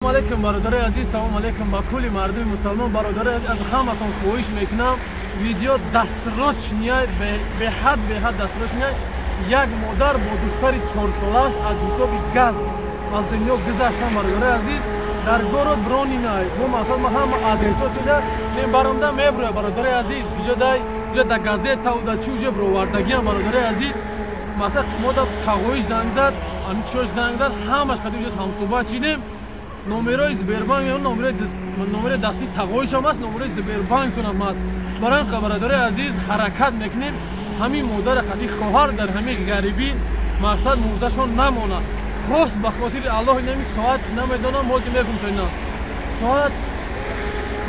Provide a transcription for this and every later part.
Алейкум, бародарои азиз, салом алейкум ба кулли мардуми мусалмон. Бародарои азиз, аз ҳаматон хоҳиш мекунам, видео дастрочния, беҳад беҳад дастрочния. Як модар бо духтари 4-солааш аз ҳисоби газ аз дунё гузаштан. Бародарои азиз, дар город Бронинай бо мақсад ма ҳама адресҳо шуда мебаромда меброя. Бародарои азиз, киҷодай ҷо да газетау да чи уже бировардагиам. Бародарои азиз, мақсад мо да тағоиш занг зад, ами чош занг зад, ҳамаш қади уже ҳамсӯҳбат шидем. Номерои Сбербанк, номерои дастии тағоишам аст, номерои Сбербанкшонам аст. Барои ин бародарои азиз, ҳаракат мекунем, ҳамин модари қади хоҳар дар ҳамин ғарибӣ мақсад мурдашон намонад. Хос ба хотири Аллоҳ, инами соат намедонам, ҳозир мегум то ина соат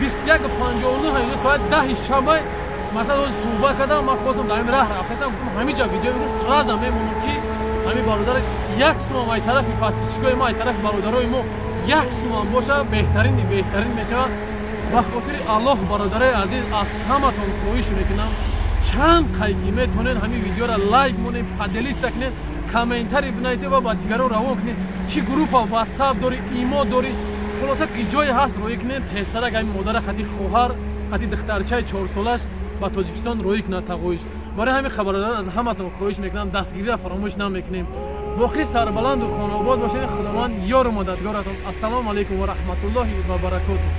21:59, соат 10-и шабай. Масалан, ҳозир суҳбат кардам, ман хостам дар ҳамин раҳ рафтасам, гуфтам, ҳамин ҷа видео сразу мемонам, ки ҳамин бародар як сумам ай тарафи подписчикои мо, ай тарафи бародарои мо як сумам боша, беҳтарини беҳтарин мешавад. Ба хотири Аллоҳ, бародарои азиз, аз ҳаматон хоҳиш мекунам, чанд қайки метавонед, ҳамин видеоро лайк монед, поделиться кунед, комментарий бинависед ва ба дигарон равон кунед. Чӣ группа Ватсап дорӣ, имо дорӣ, хулоса, ки ҷое ҳаст, роӣ кунед. Тезтарак ҳамин модара қади хоҳар, қади духтарчаи 4-солаш ба Тоҷикистон роӣ кунад тағоиш. Барои ҳамин, хабардарон, аз ҳаматон хоҳиш мекунам, дастгириро фаромӯш намекунем. Боқӣ сарбаланду хонаобод бошед, Худованд ёру мададгоратон. Ассалому алайкум ва раҳматуллоҳи ва баракотуh.